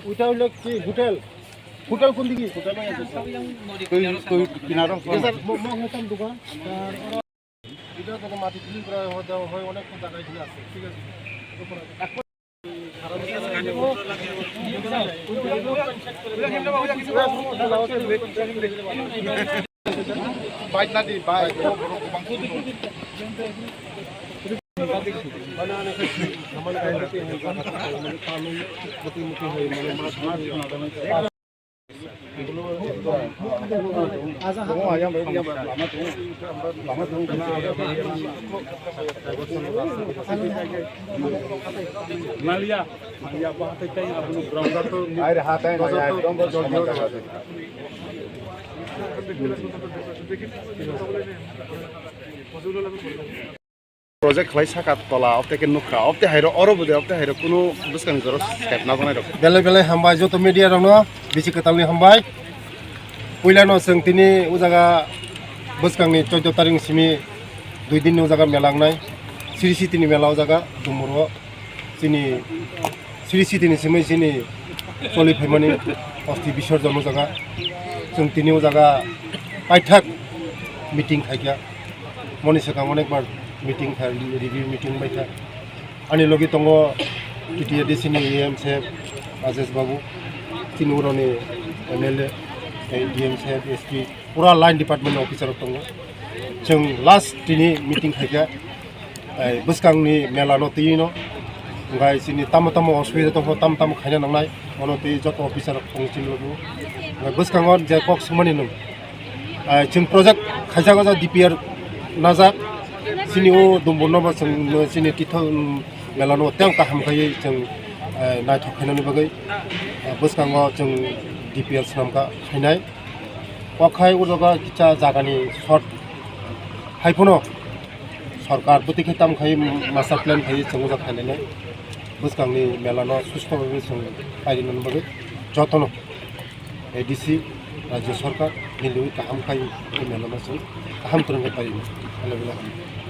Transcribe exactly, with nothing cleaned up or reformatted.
ওইটা হইলো কি হোটেল? হোটেল কোন দিকে? তুই, তুই কিনারো। এটা তো মাটি ক্লিন করা হয়, দেওয়া হয়, অনেক জায়গা এখানে আছে, ঠিক আছে? বাইক না দি, bike. Malia, malia, bahate kai, abono ground to. Aire hatai na, ya, ekdom jol jol. Project khlai saka tola, opte ke nukha, opte hairo oro bude, opte hairo kunu bwskang jora step na banai rok. Belai belai hambai joto media rokno, bisi kwtalni hambai. Puilano chwng tini o jaga bwskangni chaudo tarik simi dui din ni o jaga mela wngnai. Sri Siti ni mela o jaga Dumuro. Chini Sri Siti ni simi chini choli phaimani osti bisorjon o jaga. Chwng tini o jaga paithak meeting khaikha. Moni swkang onekbar meeting kha, review meeting baikha. Ani logi tongo T T A D C ni E M sir Rajesh Babu, chini uroni M L A, eh, D M sir, S P, pura line department ni officer rok tongo. Chwng last tini meeting khaikha, eh, bwskangni mela no twi no, hwnkhe chini tamo tamo osubida tongkha, tamo tamo khaina nangnai, ono twi joto officer rok tongo chini logi. Hwnkhe bwskango je kok swngmani nwng, eh, chwng project khaijak o jaga D P R najak, chini o Dumbo no bo chwng, chini tithok, um, mela no tei kaham khaiwi chwng, eh, naithok khainani bagwi, eh, bwskango chwng D P R swnamkha khainai. Kok khai o jaga kisa jagani short hai phano sorkar bwtwi khe tam khai master plan khai chwng o jaga khainai. Bwskangni mela no susto bagwi chwng painani bagwi jotono A D C, Rajya Sarkar, miliwi kaham khai, o mela no chwng kaham kwrwng khe painai. Belai belai hambai.